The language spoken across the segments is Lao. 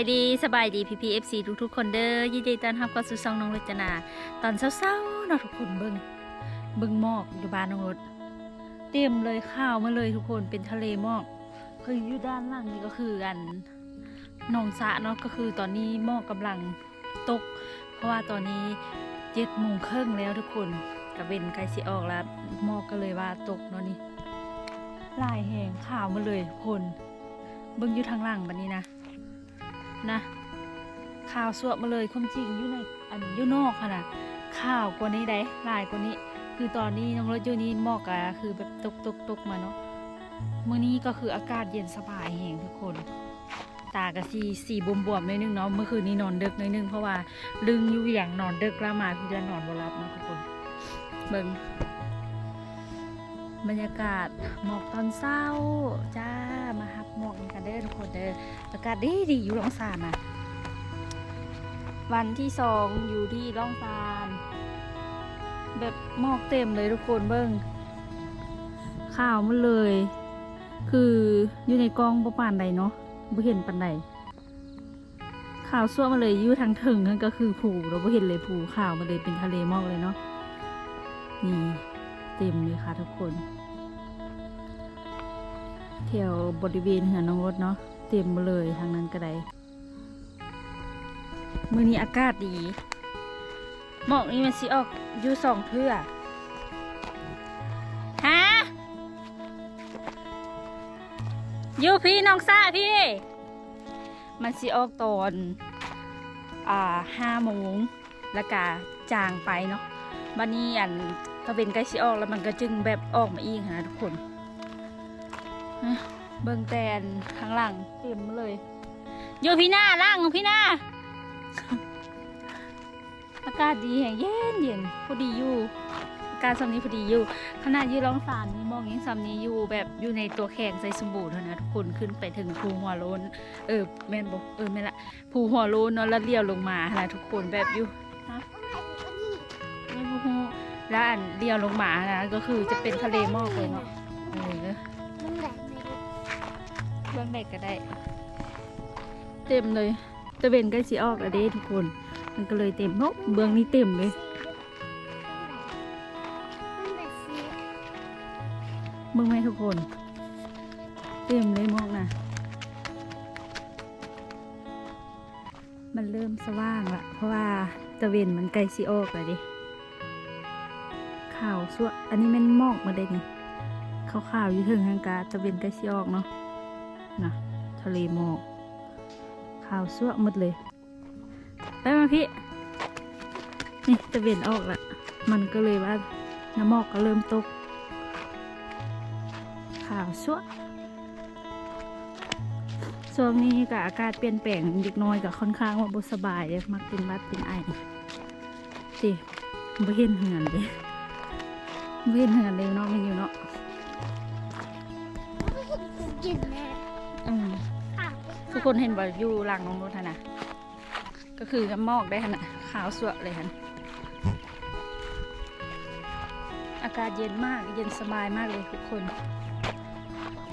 ສະບາຍດີ ສະບາຍດີ ພີ່ໆ ເອັຟຊີ ທຸກໆຄົນເດີ ຍິນດີຕ້ອນຮັບເຂົ້າສູ່ຊ່ອງນ້ອງລົດຈະນາ. ຕອນເຊົ້າໆເນາະທຸກຄົນ ເບິ່ງ ເບິ່ງໝອກຢູ່ບ້ານນ້ອງລົດ ເຕັມເລີຍ ຂາວໝົດເລີຍທຸກຄົນ ເປັນທະເລໝອກ. ຄືຢູ່ດ້ານຫຼັງນີ້ກໍຄືອັນໜອງສະເນາະ ກໍຄືຕອນນີ້ໝອກກຳລັງຕົກ ເພາະວ່າຕອນນີ້ເຈັດໂມງເຄິ່ງແລ້ວທຸກຄົນ ຕາເວັນໃກ້ຊິອອກລະ ໝອກກໍເລີຍວ່າຕົກເນາະ. ນີ້ຫຼາຍແຮງ ຂາວໝົດເລີຍທຸກຄົນ ເບິ່ງຢູ່ທາງຫຼັງບັດນີ້ນະ ນະ ຂາວຊົ່ວໝົດເລີຍ. ຄວາມຈິງຢູ່ໃນ ອັນຢູ່ນອກຫັ້ນນະ ຂາວກວ່ານີ້ໃດ໋ ຫຼາຍກວ່ານີ້. ຄືຕອນນີ້ນ້ອງລົດຢູ່ນີ້ ໝອກກະຄືແບບຕົກໆໆມາເນາະ. ມື້ນີ້ກໍຄືອາກາດເຢັນສະບາຍແຮງທຸກຄົນ. ຕາກະຊິ ຊິບວມໆໜ້ອຍໜຶ່ງເນາະ ເມື່ອຄືນນີ້ນອນດຶກໜ້ອຍໜຶ່ງ ເພາະວ່າລຶ້ງຢູ່ວຽງ ນອນດຶກລະມາພີ້ລະນອນບໍ່ຫຼັບເນາະທຸກຄົນ. ເບິ່ງບັນຍາກາດໝອກຕອນເຊົ້າຈ້າ ມາຮັບໝອກນຳກັນເດີທຸກຄົນເດີ. ອາກາດດີໆ ຢູ່ລ່ອງຊານນະ ວັນທີສອງຢູ່ທີ່ລ່ອງຊານ ແບບໝອກເຕັມເລີຍທຸກຄົນ ເບິ່ງ ຂາວໝົດເລີຍ. ຄືຢູ່ໃນກ້ອງບໍ່ປານໃດເນາະ ບໍ່ເຫັນປານໃດ ຂາວຊົ່ວໝົດເລີຍ. ຢູ່ທາງເທິງຫັ້ນກໍຄືພູເນາະ ບໍ່ເຫັນເລີຍ ພູຂາວໝົດເລີຍ ເປັນທະເລໝອກເລີຍເນາະ. ນີ້ເຕັມເລີຍຄ່ະທຸກຄົນ ແຖວບໍລິເວນເຮືອນນ້ອງລົດເນາະ ເຕັມໝົດເລີຍ ທາງນັ້ນກໍໄດ້. ມື້ນີ້ອາກາດດີ ໝອກນີ້ມັນຊິອອກຢູ່ສອງເທື່ອ. ຮະ ຢູ່ພີ້ນ້ອງສະພີ້ ມັນຊິອອກຕອນ ອ່າ ຫ້າໂມງ ລະກະຈາງໄປເນາະ. ບັດນີ້ອັນຕາເວັນໃກ້ຊິອອກລະ ມັນກໍຈຶ່ງແບບອອກມາອີກຫັ້ນນະທຸກຄົນ. ເບິ່ງແຕ່ອັນທາງຫຼັງເຕັມເລີຍ ຢູ່ພີ້ໜ້າ ຫຼັງພີ້ໜ້າ. ອາກາດດີແຮງ ເຢັນໆ ພໍດີຢູ່ ອາກາດຊ່ຳນີ້ພໍດີຢູ່. ຂະໜາດຢູ່ລ່ອງຊານນີ້ໝອກຍັງຊ່ຳນີ້ຢູ່ ແບບຢູ່ໃນຕົວແຂວງໄຊສົມບູນຫັ້ນນະທຸກຄົນ. ຂຶ້ນໄປເຖິງພູຫົວໂລ້ນ ເອີ ແມ່ນບໍ່ ເອີ ແມ່ນລະ ພູຫົວໂລ້ນເນາະ ລະຫຼຽວລົງມາຫັ້ນນະທຸກຄົນ ແບບຢູ່ ຮະ ແມ່ນບໍ່ຮູ້. ລະອັນຫຼຽວລົງມາຫັ້ນນະ ກໍຄືຈະເປັນທະເລໝອກເລີຍເນາະ. ເອີ ເບິ່ງໃດກໍໄດ້ ເຕັມເລີຍ. ຕາເວັນໃກ້ຊິອອກແລ້ວເດ້ທຸກຄົນ ມັນກໍເລີຍເຕັມເນາະ. ເບື້ອງນີ້ເຕັມເລີຍ ເບິ່ງແມະທຸກຄົນ ເຕັມເລີຍໝອກນະ. ມັນເລີ່ມສະຫວ່າງລະ ເພາະວ່າຕາເວັນມັນໃກ້ຊິອອກແລ້ວເດ້. ຂາວຊົ່ວ ອັນນີ້ແມ່ນໝອກໝົດເດ້ນີ້ ຂາວໆຢູ່ເທິງຫັ້ນກະຕາເວັນໃກ້ຊິອອກເນາະ. ນະ ທະເລໝອກ ຂາວຊົ່ວໝົດເລີຍ. ໄປມາພີ້ ນີ້ຕາເວັນອອກລະ ມັນກໍເລີຍວ່ານ້ຳໝອກກໍເລີ່ມຕົກ ຂາວຊົ່ວ. ຊ່ວງນີ້ກໍອາກາດປ່ຽນແປງ ເດັກນ້ອຍກໍຄ່ອນຂ້າງວ່າບໍ່ສະບາຍເດ້ ມັກເປັນຫວັດເປັນໄອ. ຕິ ບໍ່ເຫັນເຮືອນເດ້ ບໍ່ເຫັນເຮືອນເດ້ເນາະ ແມ່ນຢູ່ເນາະ. ອືມ ທຸກຄົນເຫັນບໍ່ ຢູ່ຫຼັງນ້ອງນຸດຫັ້ນນະ ກໍຄືນ້ຳໝອກໄດ້ຫັ້ນນະ ຂາວຊົ່ວເລີຍຫັ້ນ. ອາກາດເຢັນມາກ ເຢັນສະບາຍມາກເລີຍທຸກຄົນ.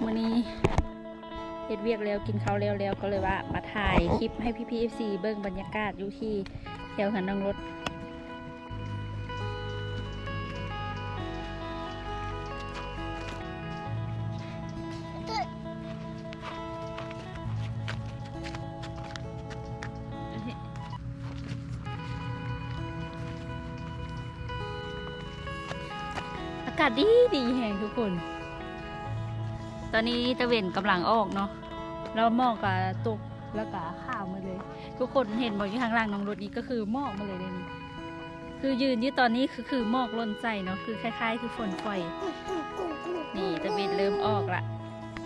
ມື້ນີ້ເຮັດວຽກແລ້ວ ກິນເຂົ້າແລ້ວໆ ກໍເລີຍວ່າມາຖ່າຍຄລິບໃຫ້ພີ່ໆ ເອັຟຊີ ເບິ່ງບັນຍາກາດຢູ່ທີ່ແຖວເຮືອນນ້ອງລົດ. ອາກາດດີ ດີແຮງທຸກຄົນ. ຕອນນີ້ຕາເວັນກຳລັງອອກເນາະ ແລ້ວໝອກກໍຕົກ ແລ້ວກໍຂາວໝົດເລີຍ. ທຸກຄົນເຫັນບໍ່ ຢູ່ທາງຫຼັງນ້ອງລົດນີ້ກໍຄືໝອກໝົດເລີຍເດ້ນີ້. ຄືຢືນຢູ່ຕອນນີ້ຄື ຄືໝອກຫຼົ່ນໃສ່ເນາະ ຄືຄ້າຍໆຄືຝົນຝອຍ. ນີ້ຕາເວັນເລີ່ມອອກລະ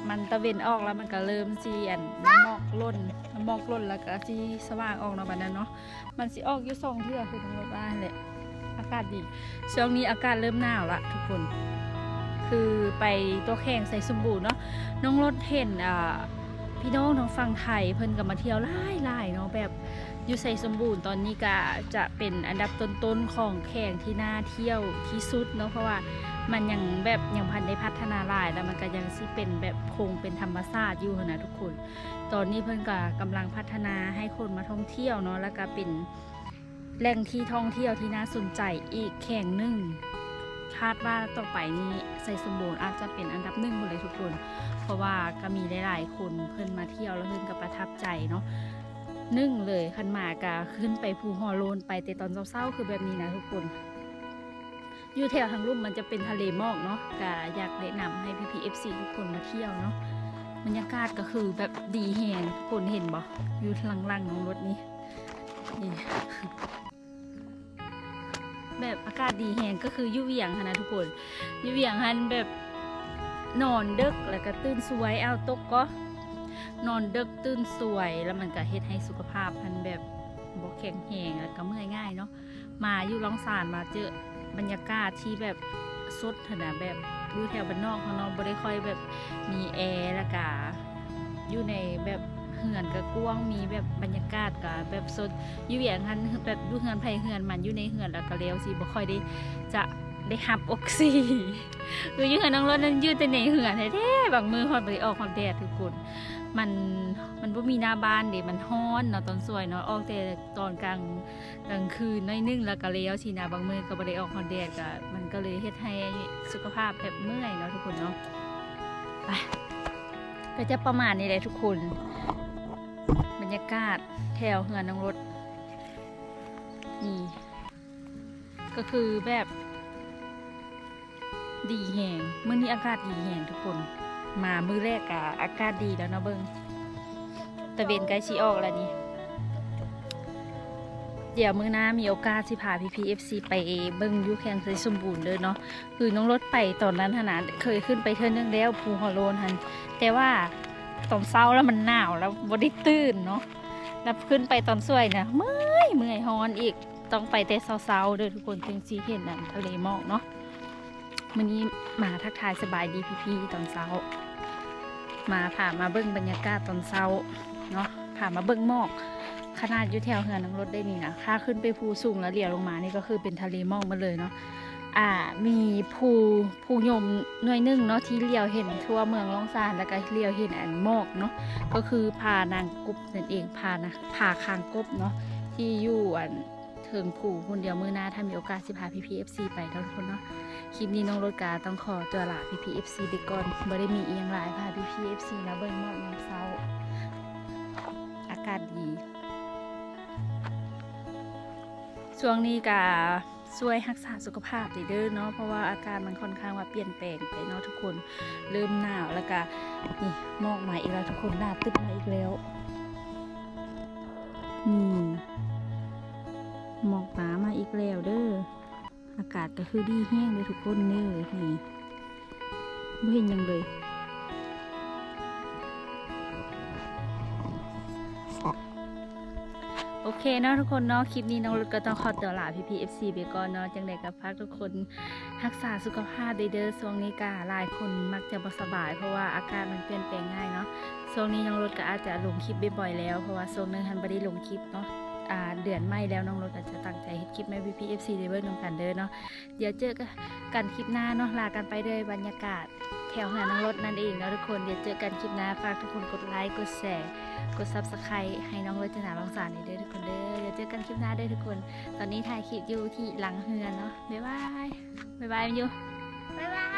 ມັນຕາເວັນອອກລະ ມັນກໍເລີ່ມຊິອັນ ໝອກຫຼົ່ນ ໝອກຫຼົ່ນລະກໍຊິສະຫວ່າງອອກເນາະ ບັດນັ້ນເນາະ. ມັນຊິອອກຢູ່ສອງເທື່ອ ຄືນ້ອງລົດວ່າຫັ້ນແຫຼະ. ອາກາດດີ ຊ່ວງນີ້ອາກາດເລີ່ມໜາວລະທຸກຄົນ. ຄືໄປຕົວແຂວງໄຊສົມບູນເນາະ ນ້ອງລົດເຫັນ ອ່າ ພີ່ນ້ອງທາງຝັ່ງໄທເພິ່ນກໍມາທ່ຽວຫຼາຍໆເນາະ ແບບ ຢູ່ໄຊສົມບູນຕອນນີ້ກະຈະເປັນອັນດັບຕົ້ນໆຂອງແຂວງທີ່ໜ້າທ່ຽວທີ່ສຸດເນາະ ເພາະວ່າມັນຍັງແບບຍັງບໍ່ທັນໄດ້ພັດທະນາຫຼາຍ ແລ້ວມັນກະຍັງຊິເປັນແບບຄົງເປັນທຳມະຊາດຢູ່ຫັ້ນນະທຸກຄົນ. ຕອນນີ້ເພິ່ນກະກຳລັງພັດທະນາໃຫ້ຄົນມາທ່ອງທ່ຽວເນາະ ແລ້ວກະເປັນແຫຼ່ງທີ່ທ່ອງທ່ຽວທີ່ໜ້າສົນໃຈອີກແຂວງໜຶ່ງ. ຄາດວ່າຕໍ່ໄປນີ້ໄຊສົມບູນອາດຈະເປັນອັນດັບໜຶ່ງພຸ້ນເລີຍທຸກຄົນ ເພາະວ່າກະມີຫຼາຍໆຄົນເພິ່ນມາທ່ຽວ ແລ້ວເພິ່ນກະປະທັບໃຈເນາະ. ໜຶ່ງເລີຍ ຄັນມາກະຂຶ້ນໄປພູຫໍໂລ້ນ ໄປແຕ່ຕອນເຊົ້າໆ ຄືແບບນີ້ນະທຸກຄົນ. ຢູ່ແຖວທາງລຸ່ມມັນຈະເປັນທະເລໝອກເນາະ ກະຢາກແນະນຳໃຫ້ພີ່ໆ ເອັຟຊີ ທຸກຄົນມາທ່ຽວເນາະ. ບັນຍາກາດກະຄືແບບດີແຮງ ທຸກຄົນເຫັນບໍ່ ຢູ່ຫຼັງໆ ນ້ອງລົດນີ້ ນີ້ ແບບອາກາດດີແຮງ ກະຄືຢູ່ວຽງຫັ້ນນະທຸກຄົນ. ຢູ່ວຽງຫັ້ນແບບນອນເດິກ ແລ້ວກະຕື່ນສວຍ ອ້າວ ຕົກກໍ ນອນເດິກຕື່ນສວຍ ແລ້ວມັນກະເຮັດໃຫ້ສຸຂະພາບຫັ້ນແບບບໍ່ແຂງແຮງ ແລ້ວກະເມື່ອຍງ່າຍເນາະ. ມາຢູ່ລ່ອງຊານ ມາເຈີບັນຍາກາດທີ່ແບບສົດຫັ້ນນະ ແບບຢູ່ແຖວບ້ານນອກເຮົາເນາະ ບໍ່ໄດ້ຄ່ອຍແບບມີແອ ແລ້ວກະຢູ່ໃນແບບເຮືອນກະກວ້າງ ມີແບບບັນຍາກາດກະແບບສົດ. ຢູ່ວຽງຫັ້ນແບບຢູ່ເຮືອນໃຜເຮືອນມັນ ຢູ່ໃນເຮືອນແລ້ວກະແລ້ວ ຊິບໍ່ຄ່ອຍໄດ້ ຈະໄດ້ຮັບອົກຊີ. ຄືຢູ່ເຮືອນນ້ອງລົດນັ້ນ ຢູ່ແຕ່ໃນເຮືອນແທ້ໆ ບາງມື້ຮອດບໍ່ໄດ້ອອກຮອດແດດທຸກຄົນ. ມັນ ມັນບໍ່ມີໜ້າບ້ານເດ ມັນຮ້ອນເນາະ ຕອນສວຍເນາະ ອອກແຕ່ຕອນກາງ ກາງຄືນໜ້ອຍໜຶ່ງ ແລ້ວກະແລ້ວຊີ້ນະ. ບາງມື້ກະບໍ່ໄດ້ອອກຮອດແດດ ກະມັນກະເລີຍເຮັດໃຫ້ສຸຂະພາບແບບເມື່ອຍເນາະທຸກຄົນເນາະ. ໄປ ກະຈະປະມານນີ້ແຫຼະທຸກຄົນ ບັນຍາກາດແຖວເຮືອນນ້ອງລົດນີ້ ກະຄືແບບດີແຮງ ມື້ນີ້ອາກາດດີແຮງທຸກຄົນ. ມາມື້ແລກກະອາກາດດີແລ້ວເນາະ ເບິ່ງ ຕາເວັນໃກ້ຊິອອກແລ້ວນີ້. ດຽວມື້ໜ້າມີໂອກາດຊິພາພີ່ໆ ເອັຟຊີ ໄປເບິ່ງຢູ່ແຂວງໄຊສົມບູນເດີເນາະ. ຄືນ້ອງລົດໄປຕອນນັ້ນຫັ້ນນະ ເຄີຍຂຶ້ນໄປເທື່ອໜຶ່ງແລ້ວ ພູຫໍໂລ້ນຫັ້ນ ແຕ່ວ່າຕອນເຊົ້າແລ້ວມັນໜາວ ແລ້ວບໍ່ໄດ້ຕື່ນເນາະ ແລ້ວຂຶ້ນໄປຕອນສວຍນະ ເມື່ອຍ ເມື່ອຍ ຮ້ອນອີກ. ຕ້ອງໄປແຕ່ເຊົ້າໆ ເດີທຸກຄົນ ຈຶ່ງຊິເຫັນອັນທະເລໝອກເນາະ. ມື້ນີ້ມາທັກທາຍສະບາຍດີພີ່ໆ ຕອນເຊົ້າ ມາ ພາມາເບິ່ງບັນຍາກາດຕອນເຊົ້າເນາະ ພາມາເບິ່ງໝອກ. ຂະໜາດຢູ່ແຖວເຮືອນນ້ອງລົດໄດ້ນີ້ນະ ຖ້າຂຶ້ນໄປພູສູງແລ້ວຫຼຽວລົງມານີ້ ກະຄືເປັນທະເລໝອກໝົດເລີຍເນາະ. ອ່າ ມີພູ ພູຍົມໜ້ອຍໜຶ່ງເນາະ ທີ່ຫຼຽວເຫັນທົ່ວເມືອງລ່ອງຊານ ແລ້ວກະຫຼຽວເຫັນອັນໝອກເນາະ ກະຄືຜານາງກົບນັ້ນເອງ ຜານະ ຜາຄາງກົບເນາະ ທີ່ຢູ່ອັນ ເທິງພູພຸ້ນ. ດຽວມື້ໜ້າຖ້າມີໂອກາດຊິພາພີ່ໆ ເອັຟຊີ ໄປເນາະທຸກຄົນເນາະ. ຄລິບນີ້ນ້ອງລົດກະຕ້ອງຂໍຕົວລາພີ່ໆ ເອັຟຊີ ໄປກ່ອນ ບໍ່ໄດ້ມີອີ່ຫຍັງຫຼາຍ ພາພີ່ໆ ເອັຟຊີ ມາເບິ່ງໝອກຍາມເຊົ້າ ອາກາດດີ. ຊ່ວງນີ້ກະຊ່ວຍຮັກສາສຸຂະພາບເດີເນາະ ເພາະວ່າອາກາດມັນຄ່ອນຂ້າງວ່າປ່ຽນແປງໄປເນາະທຸກຄົນ ເລີ່ມໜາວ ແລ້ວກະນີ້ ໝອກມາອີກແລ້ວທຸກຄົນ ໜາຕຶບມາອີກແລ້ວ. ນີ້ ໝອກໜາມາອີກແລ້ວເດີ. ອາກາດກະຄືດີແຮງເດີທຸກຄົນເດີ. ນີ້ ບໍ່ເຫັນຫຍັງເລີຍ. ໂອເຄເນາະທຸກຄົນເນາະ ຄລິບນີ້ນ້ອງລົດກະຕ້ອງຂໍຕົວລາພີ່ໆ ເອັຟຊີ ໄປກ່ອນເນາະ. ຈັ່ງໃດກະຝາກທຸກຄົນຮັກສາສຸຂະພາບເດີ. ຊ່ວງນີ້ກະຫຼາຍຄົນມັກຈະບໍ່ສະບາຍ ເພາະວ່າອາກາດມັນປ່ຽນແປງງ່າຍເນາະ. ຊ່ວງນີ້ນ້ອງລົດກະອາດຈະລົງຄລິບບໍ່ອຍແລ້ວ ເພາະວ່າຊ່ວງໜຶ່ງຫັ້ນບໍ່ໄດ້ລົງຄລິບເນາະ. ອ່າ ເດືອນໃໝ່ແລ້ວ ນ້ອງລົດກະຈະຕັ້ງໃຈເຮັດຄລິບໃຫ້ພີ່ໆ ເອັຟຊີ ໄດ້ເບິ່ງນຳກັນເດີເນາະ. ດຽວເຈີກັນຄລິບໜ້າເນາະ ລາກັນໄປດ້ວຍບັນຍາກາດແຖວເຮືອນນ້ອງລົດນັ້ນເອງເນາະທຸກຄົນ. ດຽວເຈີກັນຄລິບໜ້າ ຝາກທຸກຄົນກົດໄລ ກົດແຊ ກົດ Subscribe ໃຫ້ນ້ອງລົດຈະໜາ ວັງສາ ແດ່ເດີທຸກຄົນເດີ. ດຽວເຈີກັນຄລິບໜ້າເດີທຸກຄົນ. ຕອນນີ້ຖ່າຍຄລິບຢູ່ທີ່ຫຼັງເຮືອນເນາະ. ບາຍບາຍ ບາຍບາຍ ແມ່ນຢູ່ ບາຍບາຍ